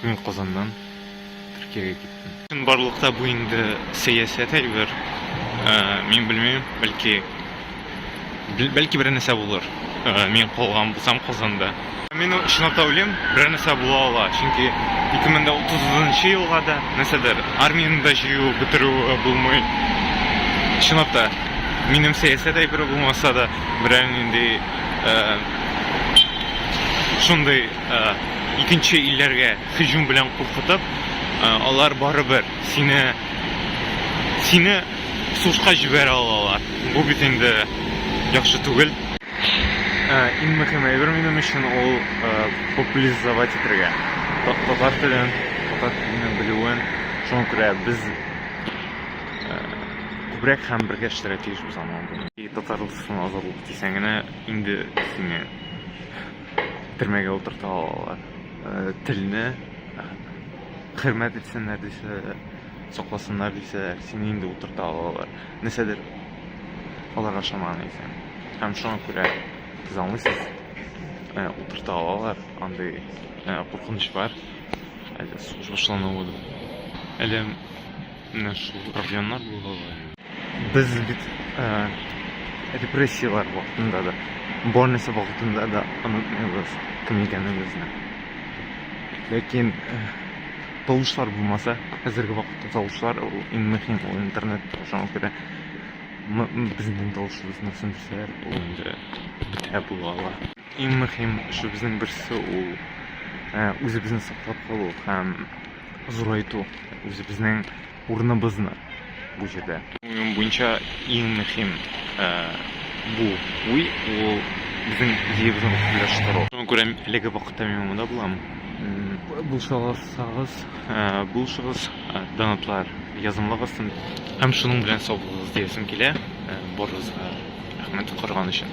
Мин Казаннан Төркиягә киттем. Чынбарлыкта бу инде сәясәт әйбер. Мин белмим, бәлки бәлки берәр нәрсә булыр. Мин калган булсам Казанда. Мин чынлап та уйлыйм, берәр нәрсә була ала. Чөнки 2030 елга да нәрсәдер армияне дә җыю бетерү булмый. Чынлап та минем сәясәт әйбере булмаса да, берәр нинди шундый икенче илләргә һөҗүм белән куркытып, алар барыбер сине сине сугышка җибәрә алалар. Бу бит инде яхшы түгел. Иң мөһим әйбер минем өчен ул популяризовать итәргә. Татар телен, татар теленең белүен. Шуңа күрә без күбрәк һәм бергә эшләргә тиешбез аның. Татарлыксын азатлык дисәң генә инде сине төрмәгә утырта алалар. Телне хөрмәт итсеннәр дисә, сакласыннар дисәләр, сине инде утырта алалар. Нәрсәдер аларга ошамаган икән. Һәм шуңа күрә сез аңлыйсыз, утырта алалар, андый куркыныч бар. Әле сугыш башлануы да. Әле менә шул проблемнар була ала. Без бит репрессияләр вакытында да, бар нәрсә вакытында да онытмыйбыз кем икәнебезне. Ләкин тавышлар булмаса, хәзерге вакытта тавышлар ул иң мөһим, ул интернет, шуңа күрә безнең тавышыбызны сүндерсәләр, ул инде бетә була ала. Иң мөһим эшебезнең берсе ул үзебезне саклап калу һәм зурайту үзебезнең урыныбызны бу җирдә. Уем буенча иң мөһим бу уй ул безнең идеябезне популярлаштыру. Шуңа күрә әлеге вакытта мин монда булам. Булыша алсагыз, булышыгыз, донатлар язымлыгыз. Һәм шуның белән сау булыгыз диясем килә. Барыгызга рәхмәт караган өчен.